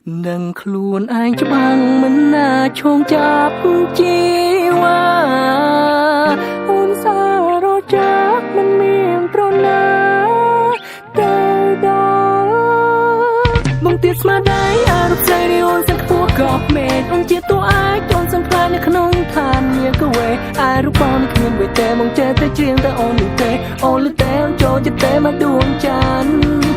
នឹងខ្លួនឯងច្បាំងមិនណាឈោងចាប់ជីវ៉ាអូនសារចាក់មិនមានប្រណាទៅដល់មកទៀតស្មារតីអារូបស្រីនេះអូនសឹងខ្ពស់កប់មេឃអូនជាតួឯកអូនសឹងខ្លាចនៅក្នុងឋានមានកវេអារូបបងនេះគ្មានអ្វីទេមកចេះតែច្រៀងតែអូននោះទេអូនលឺទេអូនចូលចិត្តទេមកដួងច័ន្ទ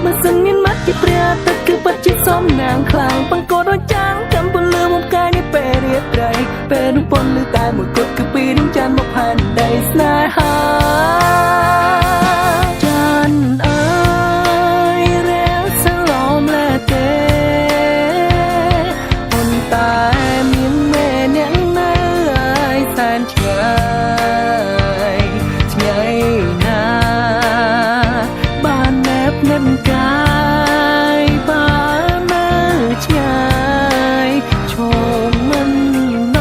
បើសិនមានមាត់ជាព្រះអាទិត្យគឺពិតជាសំណាងខ្លាំងបង្កដូចចាំងចាំពន្លឺមុំកាយនេះពេលរាត្រីពេលនោះពន្លឺតែមួយគត់គឺពីដួងច័ន្ទមកផែនដីស្នេហាច័ន្ទអើយរះសឡំលែទេប៉ុន្តែមានមេអ្នកនៅឯសែនឆ្ងាយឆ្ងាយណាស់បានណែបនិតកាយបាននៅឆ្ងាយឈងមិនណ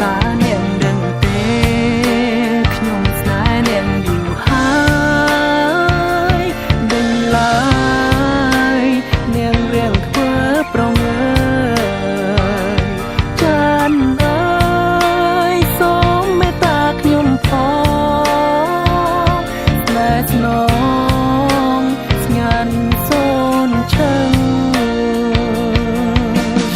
តាអ្នកដឹងទេខ្ញុំស្នេហ៍អ្នកយូរហើយដឹងឡើយនាងរៀងធ្វើប្រងើយចានអើយសូមមេត្តាខ្ញុំផងស្នេហ៍ស្នងស្ងាត់សូនឈឹង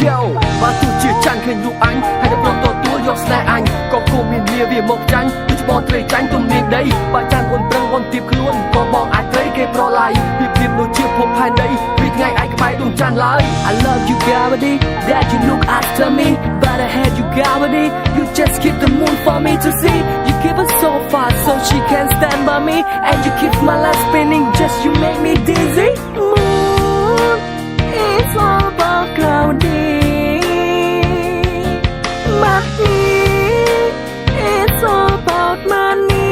Yo បើទោះជាចាញ់ឃើញរូបអញហើយតែព្រមទទួលយកស្នេហ៍អញក៏គួរមាននាវាមកចាញ់ដូចបងត្រីចាញ់ទំនាញដីបើចាញ់អូនប្រឹងអូនទៀបខ្លួនក៏បងអាចត្រីគេប្រឡាយពីព្រៀបដូចជាភពផែនដីពីថ្ងៃឯងក្បែរដួងច័ន្ទឡើយ I love you, gravity, that you look after me, but I hate you, gravity. You just keep the moon for me to see. You keep it so far so she can stand by me, and you keep my life spinning, just you make me dizzy. Moon, it's all about gravity. Money, it's all about money.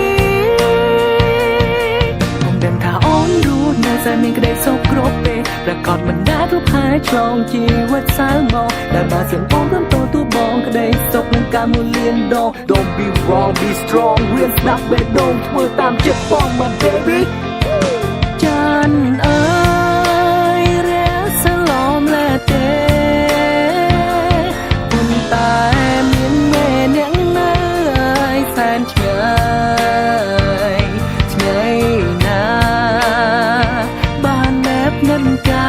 ខ្ញុំដឹងថាអូនរស់នៅតែមានក្តីសុខគ្រប់ពេលប្រកាសមិនដែលគ្រប់ហើយឆ្លងជីវិតសៅមកដែលបើសិនអូនព្រមទទួលបងក្តីសុខនឹងការមួយលានដង Don't be wrong, be strong. រៀនស្ដាប់បេះដូងធ្វើតាមចិត្តបង my baby ចានអើយរះសឡំលែទេប៉ុន្តែមានមេអ្នកនៅឯសែនឆ្ងាយឆ្ងាយណាស់បានណែបនិតកា